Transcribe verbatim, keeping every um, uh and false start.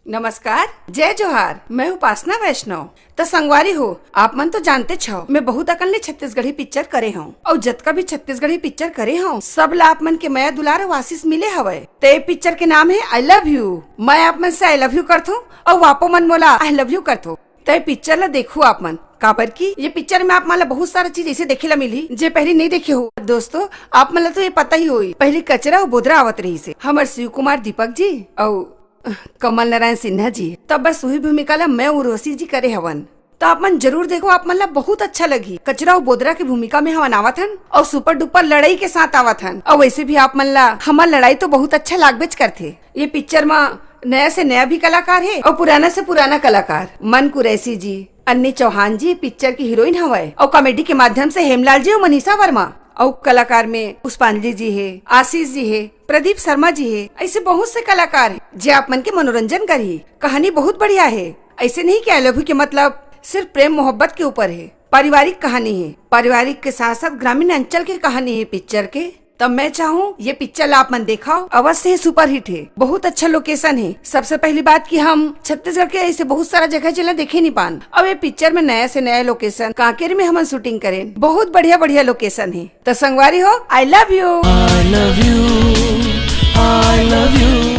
नमस्कार, जय जोहार। मैं उपासना वैष्णव। त संगवारी हो, आप मन तो जानते छव, मैं बहुत अकन ले छत्तीसगढ़ी पिक्चर करे हव, अउ जतका भी छत्तीसगढ़ी पिक्चर करे हव, सब ला आप मन के मया दुलार अउ आशीष मिले हवय। त ये पिक्चर के नाम हे आई लव यू। मैं आप मन से आई लव यू करथव, अउ आपो मन मोला आई लव यू करथव। त ये पिक्चर ला देखू आप मन, काबर कि ये पिक्चर में आप मन ला बहुत सारा चीज ऐसे देखे ला मिली, जे पहली नहीं देखे हो। दोस्तों, आप मन ला तो ये पता ही होई, पहली कचरा अउ बोदरा आवत रहिसे, हमर शिव कुमार दीपक जी अउ कमल नारायण सिन्हा जी। तब बस वही भूमिका ला मैं उर्वशी जी करे हवन। तो आप मन जरूर देखो, आप मन ला बहुत अच्छा लगही। कचरा अउ बोदरा के भूमिका में हमन आवत हन अउ सुपर डुपर लड़ाई के साथ आवत हन। अउ वैसे भी आप मन ला हमर लड़ाई तो बहुत अच्छा लागबेच करथे। ये पिक्चर म नया से नया भी कलाकार हे अउ पुराना से पुराना कलाकार। मन कुरैशी जी, अन्नी चौहान जी पिक्चर की हीरोइन हवय अउ कॉमेडी के माध्यम से हेमलाल जी अउ मनीषा वर्मा। अउ कलाकार में पुष्पांजलि जी हे, आशीष जी हे, प्रदीप शर्मा जी हे, ऐसे बहुत से कलाकार हे जे आप मन के मनोरंजन करही। कहानी बहुत बढ़िया हे। ऐसे नहीं कि आई लव यू के मतलब सिर्फ प्रेम मोहब्बत के ऊपर हे, पारिवारिक कहानी हे। पारिवारिक के साथ साथ ग्रामीण अंचल के कहानी हे पिक्चर के। तब मैं चाहूँ ये पिक्चर ला आप मन देखव, अवश्य ही सुपरहिट हे। बहुत अच्छा लोकेशन हे। सबसे पहली बात कि हम छत्तीसगढ़ के ऐसे बहुत सारा जगह जेला देखे नहीं पान। अब ये पिक्चर में नया से नया लोकेशन कांकेर में हमन शूटिंग करेन। बहुत बढ़िया बढ़िया लोकेशन हे। त संगवारी हो, I love you. I love you, I love you.